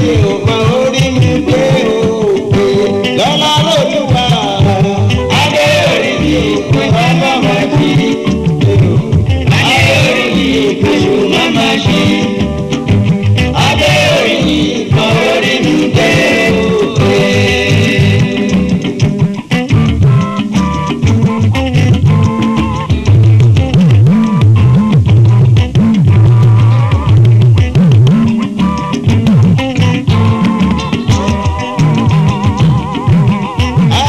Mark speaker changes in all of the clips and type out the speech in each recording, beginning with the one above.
Speaker 1: mi ò mọ orí mi gbé o lọ́lá lóluwà.
Speaker 2: Adé orí mi kọjá màmá jí. Adé orí mi kejì màmá jí. Adé orí mi mọ orí mi gbé òkè.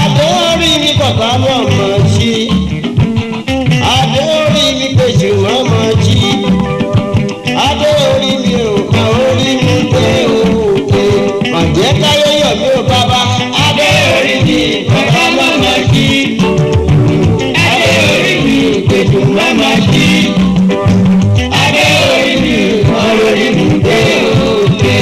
Speaker 1: Adé orí mi kọ̀ọ̀kan mọ̀ mọ̀ sí. Adé orí mi kejì mọ̀ mọ̀ sí. Adé orí mi ò mọ orí mi gbé o. Màjẹ́ káyé yọ̀ mí ò bàbá.
Speaker 2: Adé orí mi kọjá màmá jí. Adé orí mi kejì màmá jí. Adé orí mi mọ orí mi gbé òkè.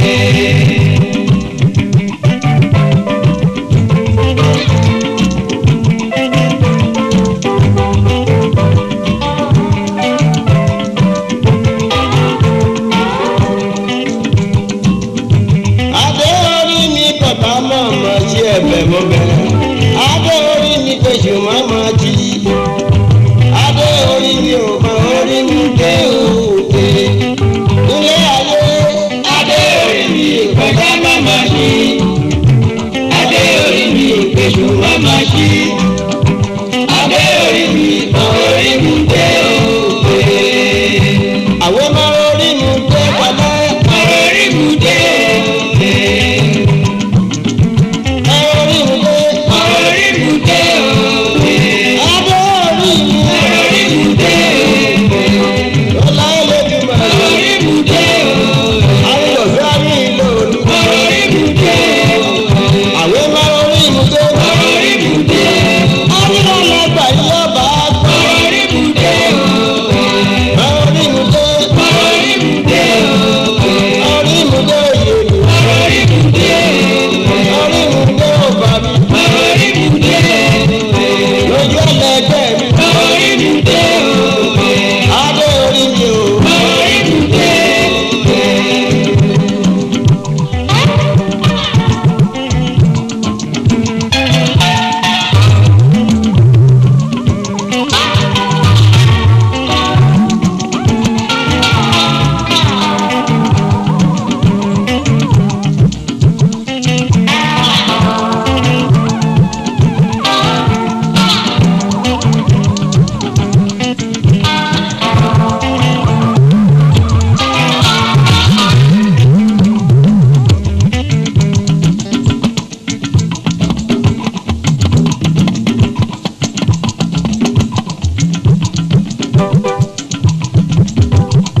Speaker 1: Adé orí mi kọ̀ọ̀kan mọ̀ mọ̀ sí ẹ̀bẹ̀ mo bẹ̀rẹ̀. Adé orí mi kejì mọ̀ mọ̀ sí. Adé orí mi ò mọ orí mi gbé o. Ilé ayé.
Speaker 2: Adé orí mi kọjá màmá jí. Adé orí mi kejì màmá jí. Adé orí mi mọ orí mi gbé òkè.
Speaker 1: Àwọn ọmọ orí mi gbé pamọ́.
Speaker 2: Mọ orí mi gbé òkè.
Speaker 1: Orí mi gbé.
Speaker 2: Mọ orí mi gbé òkè.
Speaker 1: Adé orí mi.
Speaker 2: Mọ orí mi gbé òkè.
Speaker 1: Ọlá Elédùmarè.
Speaker 2: Mọ orí mi gbé òkè.
Speaker 1: Àwọn ọ̀fẹ́ mi lò lù.
Speaker 2: Mọ orí mi gbé òkè.
Speaker 1: Àwọn ọmọ orí mi gbé.
Speaker 2: Mọ orí mi gbé òkè.
Speaker 1: Adúlọ́lọ́gbà yóò bá
Speaker 2: Mọ
Speaker 1: gbọ́.
Speaker 2: orí mi gbé òkè.
Speaker 1: Orí mi gbé.
Speaker 2: Mọ orí mi gbé òkè.
Speaker 1: Orí mi gbé òye mi.
Speaker 2: Orí mi gbé òkè.
Speaker 1: Orí mi gbé ọba mi.
Speaker 2: Orí mi gbé òkè.
Speaker 1: Lójú ẹlẹgbẹ́ mi.
Speaker 2: Orí mi gbé òkè.
Speaker 1: Adé orí mi o.
Speaker 2: Orí mi gbé òkè.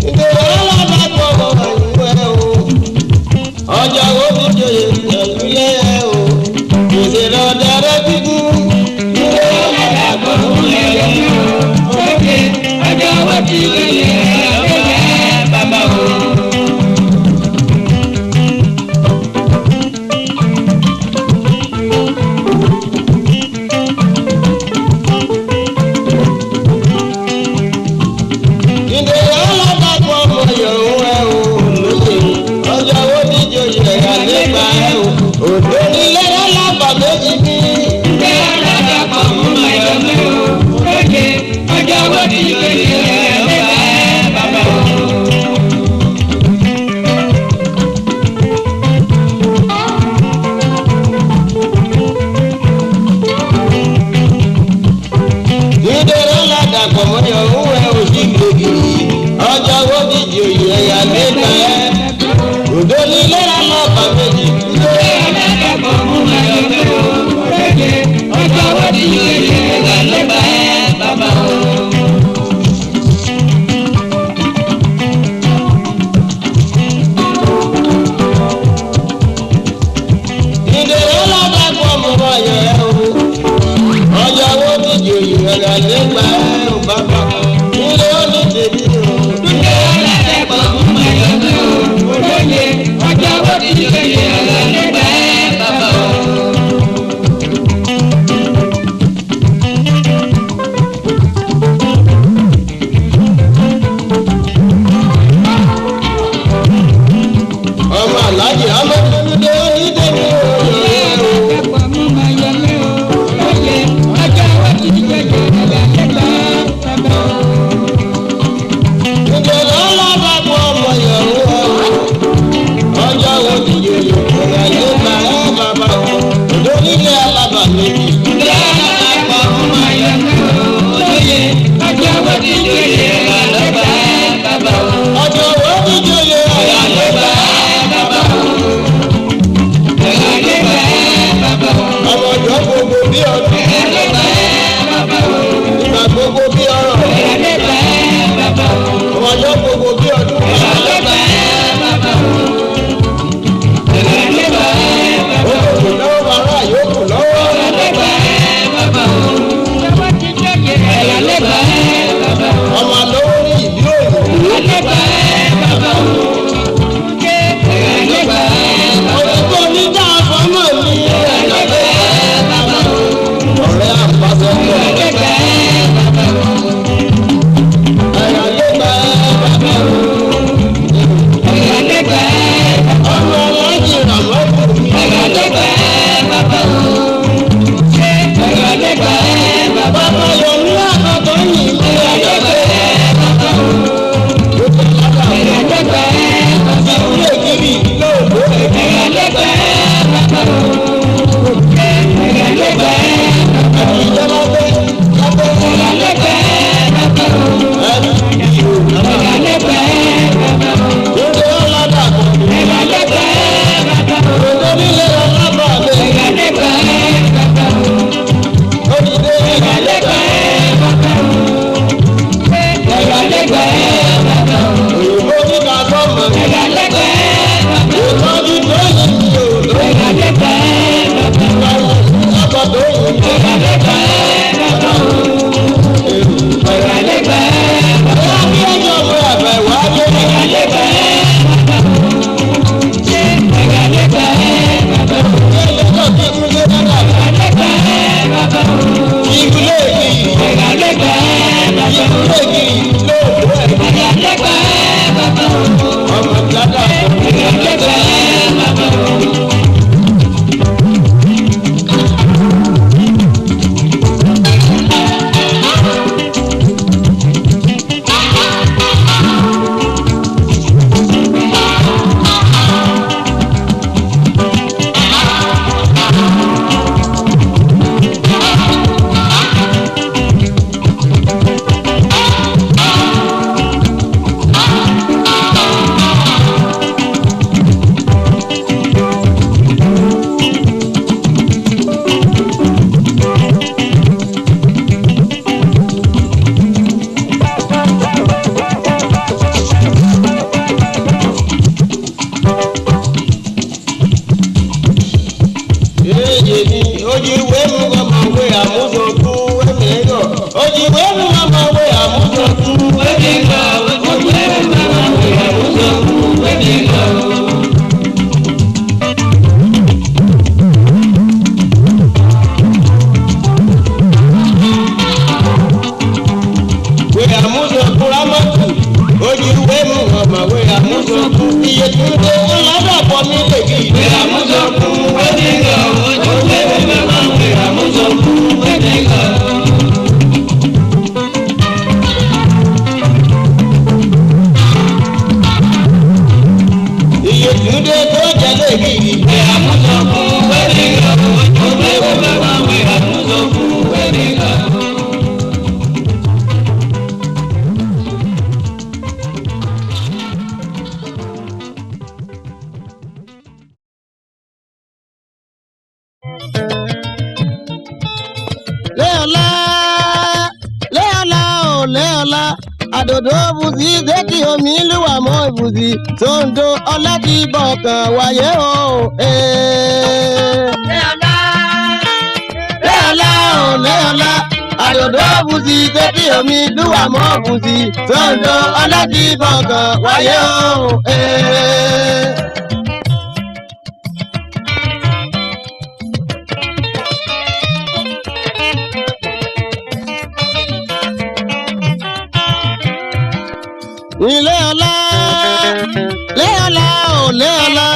Speaker 1: Ìdèrè ọlọ́dàpọ̀ àyùwẹ̀ o. Ọjọ́ wo ti joyè pẹ̀lú yẹ́ ẹ o. Kòsè lọ dẹrẹ́ gígùn. Ìdèrè ọlọ́dàpọ̀
Speaker 2: Òkè ọjọ́ wo ti lóye ọ̀rẹ́ bàbá o.
Speaker 1: Ìdèrè ọlọ́dàpọ̀ ọmọ yòówù ẹ o. Lóye ọjọ́ wo ti joyè àlégbà ẹ o. Òdò nílé ọlọ́pàá méjì ní.
Speaker 2: Ǹjẹ́ ọlọ́dàpọ̀ mú ayọ̀ mi o? Òkè ọjọ́ wo ti lóye ọ̀rẹ́ bàbá o.
Speaker 1: Ìdèrè ọlọ́dàpọ̀ ọmọ yòówù ẹ o sí gbègìrì. Ọjọ́ wo ti joyè àlégbà ẹ. Òdò nílé ọlọ́pàá méjì ní.
Speaker 2: Ǹjẹ́ ọlọ́dàpọ̀ mú ayọ̀ mi o? Òkè ọjọ́ wo ti lóye ọ̀rẹ́ bàbá o.
Speaker 1: Ìdèrè ọlọ́dàpọ̀ ọmọ ọyọ ẹ o. Ọjọ́ wo ti joyè àlégbà ẹ o bàbá. Ilé ó ní tèmi o.
Speaker 2: Ǹjẹ́ ọlọ́dàpọ̀ mú ayọ̀ mi o? Òkè ọjọ́ wo ti lóye ọ̀rẹ́ bàbá o.
Speaker 1: Ọmọ aláàjì ọmọ.
Speaker 2: Ẹ̀gà lẹ́gbà ẹ̀ bàbá o. Ẹ̀gà lẹ́gbà ẹ̀ bàbá o.
Speaker 1: Bí ẹjọ́ mú ẹ̀bẹ̀ wá dé.
Speaker 2: Ẹ̀gà lẹ́gbà ẹ̀ bàbá o. Ṣé ẹ̀gà lẹ́gbà ẹ̀ bàbá o?
Speaker 1: Ẹlẹ́jọ́ kí tún dé dáadáa.
Speaker 2: Ẹ̀gà lẹ́gbà ẹ̀ bàbá o.
Speaker 1: Ìgúlé mi,
Speaker 2: Ẹ̀gà lẹ́gbà ẹ̀ bàbá o.
Speaker 1: ìgúlé mi lóòótọ́ ẹ̀.
Speaker 2: Ẹ̀gà lẹ́gbà ẹ̀ bàbá o.
Speaker 1: Ọmọ dáadáa.
Speaker 2: Ẹ̀gà lẹ́gbà ẹ̀ bàbá o.
Speaker 1: Èyí ni ojú ìwé mú ọmọ wé àmúṣokú ẹ̀mí ẹ̀gọ́. Ojú ìwé mú ọmọ wé àmúṣokú ẹ̀mí ẹ̀gọ́.
Speaker 2: Ojú ẹ̀rù bàbá wẹ̀ àwùjọ wẹ̀mí lọ.
Speaker 1: Wé àmúṣokú rámọ́tù. Ojú ìwé mú ọmọ wé àmúṣokú. Iye túnde ńlá dàpọ̀ mi lè kí.
Speaker 2: Wẹ̀ àwùjọ wẹ̀mí lọ. Ojú ẹ̀rù bàbá wẹ̀ àwùjọ wẹ̀mí lọ.
Speaker 1: Iye túnde tó jẹ lè kí.
Speaker 2: Wẹ̀ àwùjọ wẹ̀mí lọ. Ojú ẹ̀rù bàbá wẹ̀ àwùjọ wẹ̀mí lọ.
Speaker 1: Léọlá Léọlá ò Léọlá àdòdó bùsí sétí omi lúwà mọ́ ìbùsí tóńdó ọlátìbọ̀ kan wáyé o. Léọlá ò Léọlá àdòdó bùsí sétí omi lúwà mọ́ ìbùsí tóńdó ọlátìbọ̀ kan wáyé o. Ilé ọlá lé ọlá ò lé ọlá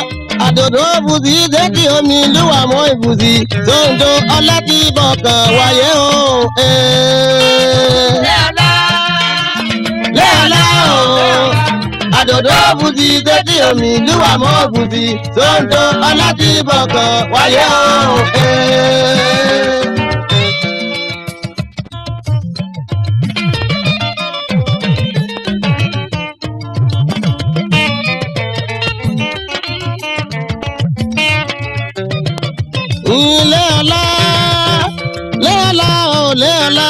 Speaker 1: àdòdó bùsí sétí omi lúwà mọ́ ìbùsí tóńdó ọlátìbọ̀ kan wáyé o. Lé ọlá o àdòdó bùsí sétí omi lúwà mọ́ ìbùsí tóńdó ọlátìbọ̀ kan wáyé o. Ilé ọlá lé ọlá ò lé ọlá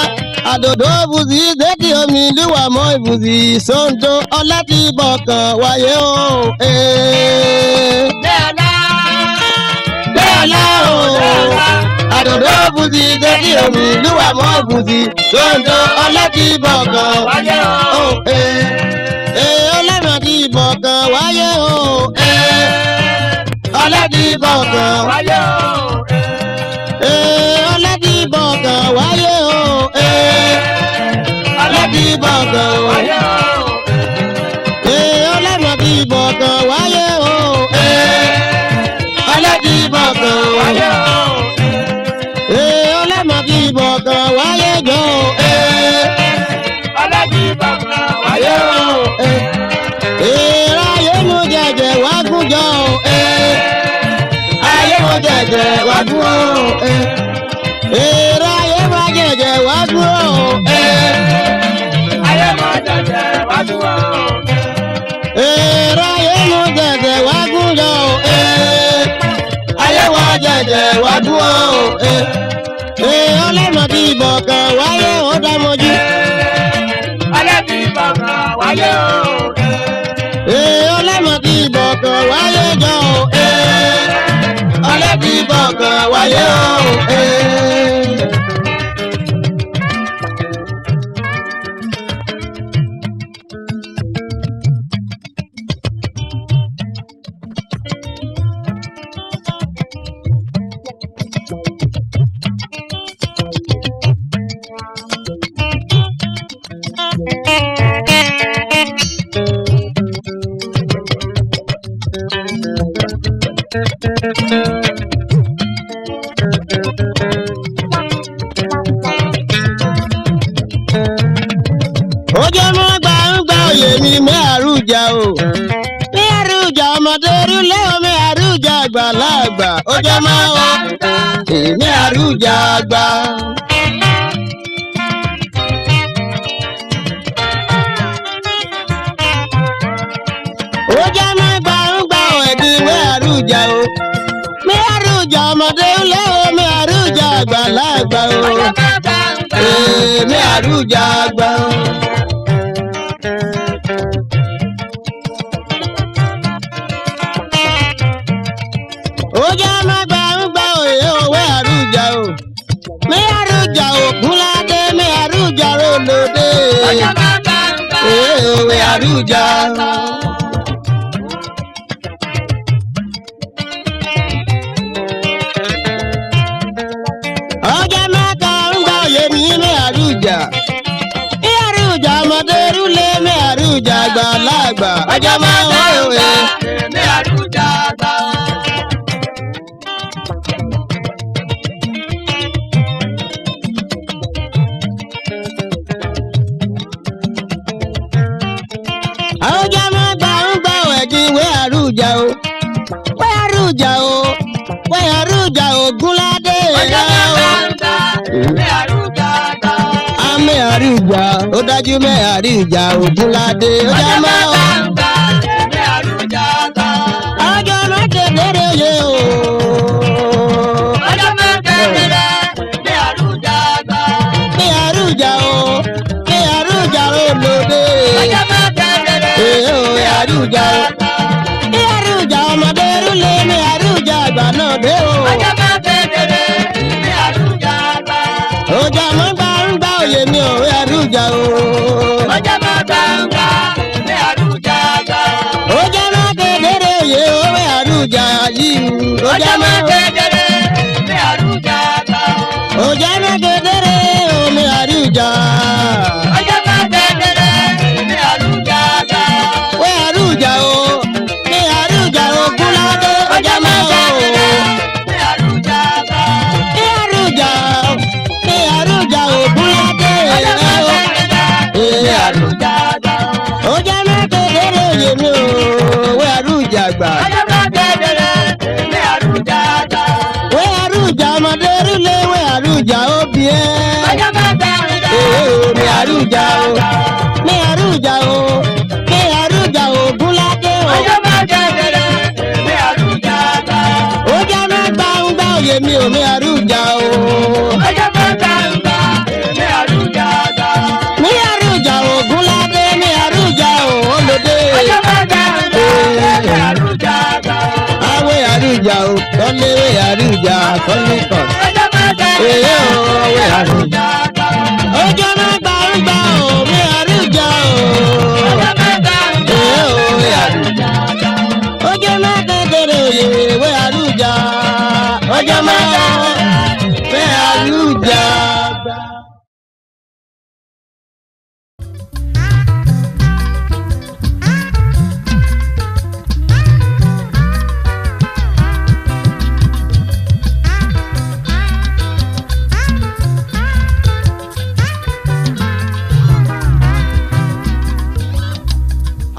Speaker 1: àdòdó bùsí sétí omi lúwà mọ́ ìbùsí sóńdó ọlátìbọ̀ kan wáyé o. Lé ọlá o àdòdó bùsí sétí omi lúwà mọ́ ìbùsí sóńdó ọlátìbọ̀ kan wáyé o. Ọlátìbọ̀ kan wáyé o. Ọlátìbọ̀ kan wáyé o. Ọlátìbọ̀ kan wáyé o. Ọlátìbọ̀ kan wáyé o. Ọlátìbọ̀ kan wáyé o. Ọlátìbọ̀ kan wáyé o. Ọlátìbọ̀ kan wáyé jọ o. Wáyé o. Ayé mo jẹjẹ wá gún jọ o. Ayé mo jẹjẹ wá gún o. Èrò ayé mo jẹjẹ wá gún o.
Speaker 2: Ayé mo jẹjẹ wá dùn ó.
Speaker 1: Èrò ayé mo jẹjẹ wá gún jọ o. Ayé wa jẹjẹ wá gún o. Ọlọ́mọdé ìbọn kan wáyé ó dá mojú.
Speaker 2: Ọlọ́dìbò kan wáyé o.
Speaker 1: Ọlọ́mọdé ìbọn kan wáyé jọ o. Ọlọ́dìbọn kan wáyé o. Ọjọ́ mọ́ gbangba òye mi mẹ́ àrùjà o. Ní àrùjà ọmọdé rúlé omi àrùjà àgbàlagbà. Ọjọ́ mọ́ o èmi àrùjà àgbà. Ọjọ́ mọ́ gbangba ẹ̀gbin mẹ́ àrùjà o. Mẹ́ àrùjà ọmọdé rúlé omi àrùjà àgbàlagbà o. Èmi àrùjà àgbà o. Ọjọ́ má gba ń gba òye òwe àrùjà o. Mi àrùjà ògúnládé, mi àrùjà rólódé. Òye òwe àrùjà. Ọjọ́ má gba ń gba òye mi mi àrùjà. Mi àrùjà ọmọdé rúlé, mi àrùjà àgbàlagbà. Ọjọ́ má wọ òwe. Ọjọ́ má gba ń gba ẹ̀jìn wé àrùjà o. Wé àrùjà o. Wé àrùjà ògúnládé. Àmì àrùjà ó dájú mẹ́ àrùjà ògúnládé. Ọjọ́ má o. Ọjọ́ má tẹ̀lé yé o. Mẹ́ àrùjà o. Mẹ́ àrùjà olóde. Ee o àrùjà o. Mẹ́ àrùjà ọmọdé rúlé mẹ́ àrùjà àgbà náà dé o. Ọjà máa ń gba ń gba òye mi ò rí àrùjà o. Ọjà máa kedere òye ò rí àrùjà yìí. Ọjà máa ọjà máa kedere omi àrùjà. Wé àrùjà o, ní àrùjà ògúnládé. Ọjà máa o. Ní àrùjà ní àrùjà ògúnládé. Ní àrùjà. Ọjà máa kedere òye mi ò wé àrùjà gbà. Wé àrùjà ọmọdé rúlé wé àrùjà òbí ẹ. Ee o mi àrùjà o, mi àrùjà o, mi àrùjà ògúnládé o. Ó jẹ́ má gbangba òye mi ò mi àrùjà o. Mi àrùjà ògúnládé mi àrùjà o olóde. Awé àrùjà o, kọ́léwé àrùjà kọ́lékọ̀. Ee o wé àrùjà. Ó jẹ́ má gbangba o, mi àrùjà o. Ee o wé àrùjà. Ó jẹ́ má kedere òye wé àrùjà. Ó jẹ́ má wé àrùjà.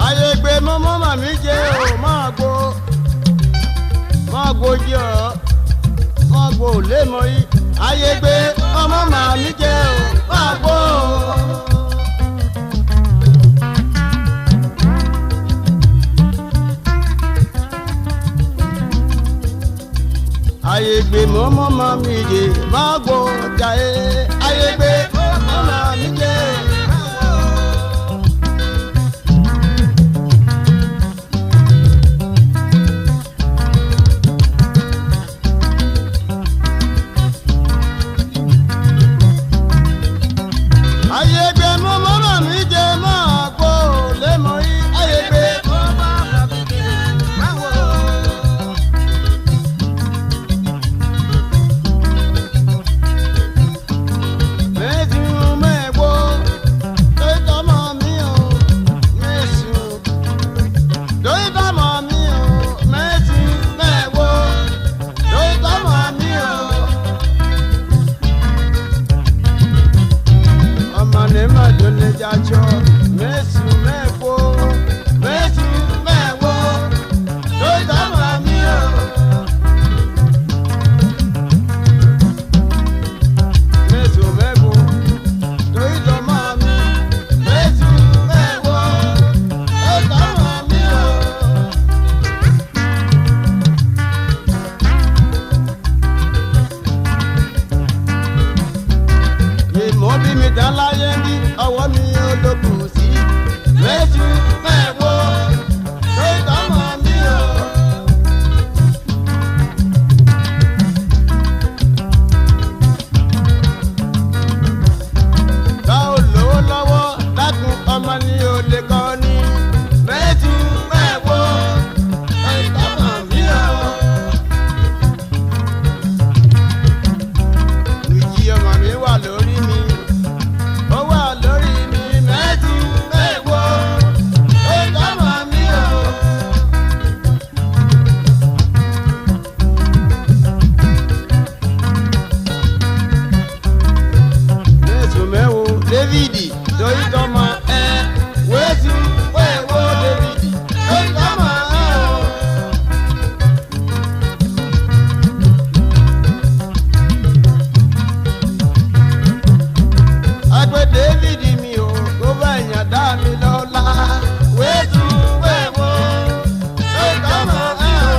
Speaker 1: Ayé gbé mọ́mọ́ màmí jẹ́ o máa gbó máa gbó jẹ́ ọ máa gbó lé mọ́ yí. Ayé gbé mọ́mọ́ màmí jẹ́ o máa gbó. Ayé gbé mọ́mọ́ màmí jẹ́ máa gbó jàre. Ayé gbé mọ́mọ́ màmí jẹ́ máa gbó. Ayé gbé mọ́mọ́ màmí jẹ́ máa gbó lé mọ́ yí. Ayé gbé mọ́mọ́ màmí jẹ́ máa gbó. Mẹ́sìn mẹ́gbó. mi tán láyé bí ọwọ́ mi ò lókun sí. Méjì mẹ́wọ́ lórí tọmọ mi o. Bá ò lówó lọ́wọ́ dákun ọmọ ni ò lè kọ́ ni. Méjì mẹ́wọ́ lórí tọmọ mi o. Ìjì ọmọ mi wà lórí mi. Ó wà lórí mi méjì mẹ́wọ́. Ó tọ́mọ mi o. Jésù mẹ́wo Dávìdì torí tọ́mọ ẹ. Wéṣù wẹ́wọ́ Dávìdì torí tọ́mọ ẹ o. Agbe David mi o, kó bá èèyàn dá mi lọ́lá. Wéṣù wẹ́wọ́, ó tọ́mọ ẹ o.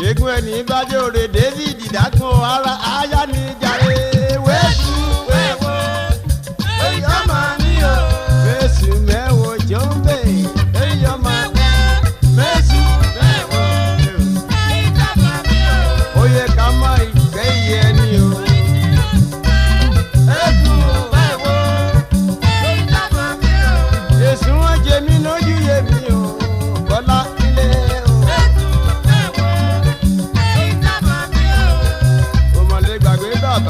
Speaker 1: Egun ẹni bájẹ́ òre David dákun ara aya ní jàre. Wéṣù wẹ́wọ́, èyí ọmọ mi o. Wéṣù mẹ́wọ̀ jọ́ǹbẹ̀, èyí ọmọ Wéṣù mẹ́wọ̀. Ó yẹ ká má ìgbẹ́ iye ẹni o. Wéṣù mẹ́wọ̀, èsùn wọn jẹ mí lójú yẹ mi o. Bọ́lá ilé o. Ọmọlé gbàgbé bàbá.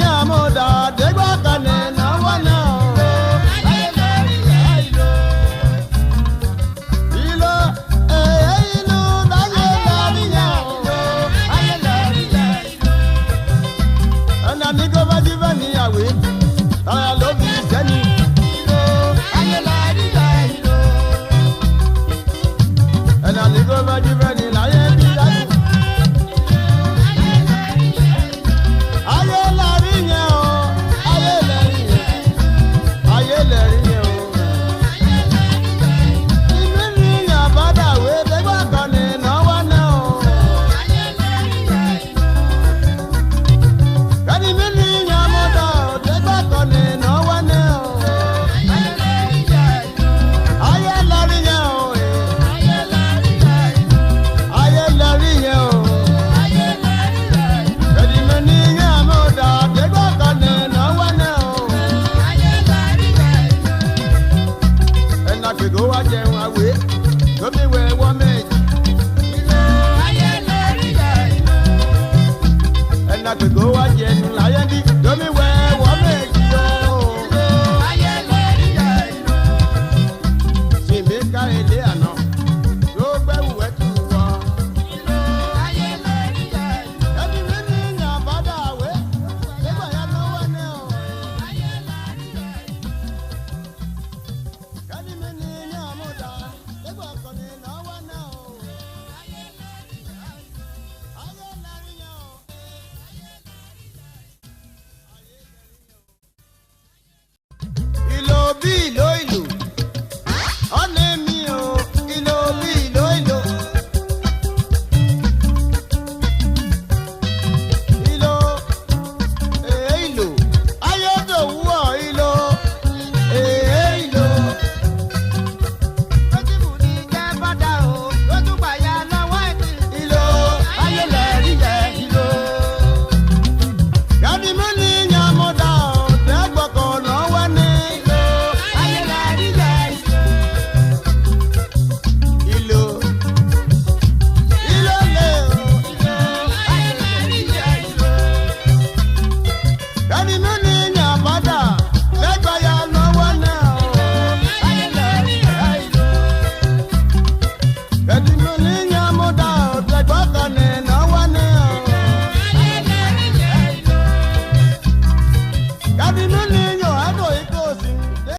Speaker 1: Nyamọ̀dà dégbàkanẹ̀ náwó náà o. Láyé lórí ìlú. Ìlú èyí ìlú láyé lórí yẹn o. Láyé lórí ìlú. Ẹnà ní kó bá jí bẹ́ẹ̀ níyàwó. Táyà